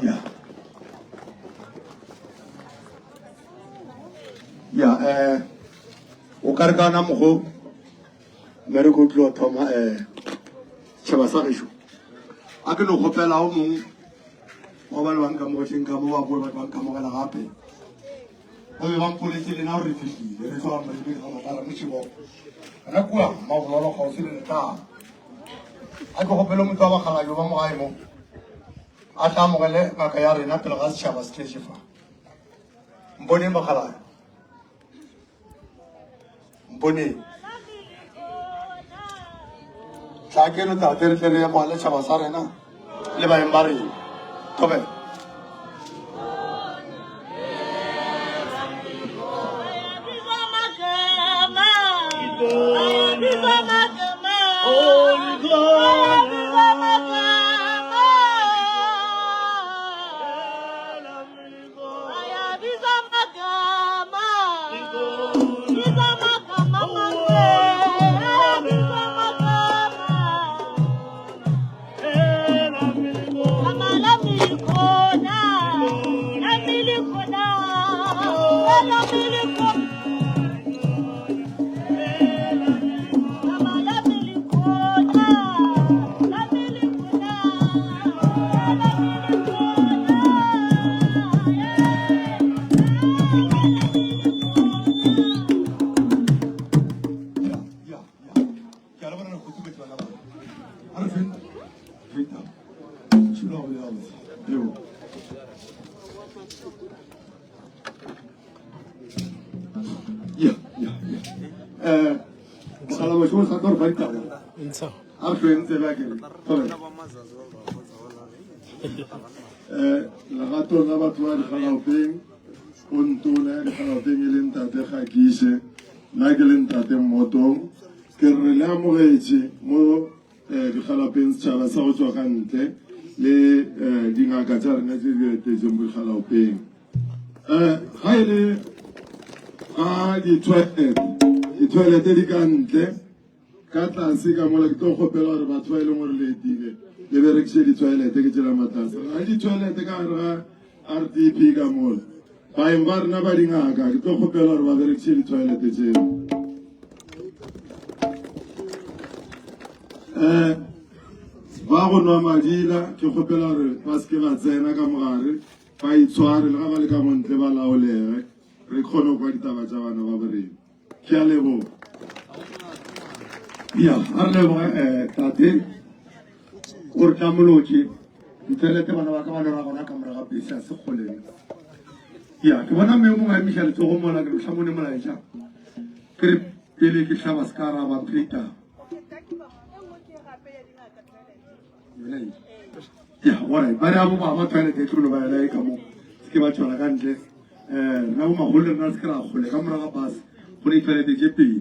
Ya. Ya, eh o ka re ka ona mogo mmereko o tlo thoma eh setšhaba sa gešo a ke no kgopela o mongwe wa ba le ba nkamogetseng ka mo ba boe ba ba nkamogela gape ba be ba mpoletše lena gore re fihlile re tloga morebeng ga matara mošebo rena kua mabololo kgauswi le letaba a ke kgopele motho wa bakgalabje ba mo gae mo a tla amogele ngaka ya rena pele ga setšhaba se tletše fa mponeng bakgalabje mponeng tla keno tate re tle re amogele tšhaba sa rena le baeng ba rena thobela Legatong la batho ba Dikgalaopeng, o ntona ya Dikgalaopeng e leng Tate Gakiše, nna ke le Ntate Mmotong, ke re le amogetše mo eh, Dikgalaopeng setšhaba sa go tswa ka ntle le eh, dingaka tša rena tše di etetseng mo Dikgalaopeng. Eh, ga e le ga di-toilet, di-toilet di ka ntle Ka tlase ka mola ke tlo kgopela gore batho ba e leng gore le etile le berekiše dithoilete ke tšela matlase ga dithoilete ka gare ga RDP ka mola baeng ba rena ba dingaka ke tlo kgopela gore ba berekiše dithoilete tšeo um ba go nwa madila ke kgopela gore ba seke ba tsena ka mogare ba itshware le ga ba le ka montle ba laolege re kgone go kwa ditaba tša bana ba borena Ke a leboga. Ya, a re leboge eh, tate o re tlamolotše ditšhelete bana ba ka ba lora gona ka morago ga bese a se kgoleng. Ya, ke bona mme o mongwe a emiša letsogo mola ke re mone molaetša. Ke re pele ke hlaba se ka araba mphe ditaba. Ya, alright, ba re a bo baba toilet e tlo no ba yona e ka mo. Se ke ba tšwela ka ntle. Um rena bomagolo le rena re se ke ra kgole ka morago ga bus go ne ditšhelete tše pedi.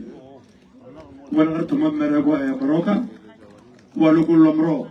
Ke bona ge re thoma mmereko um moroka wa lokollwa morogo.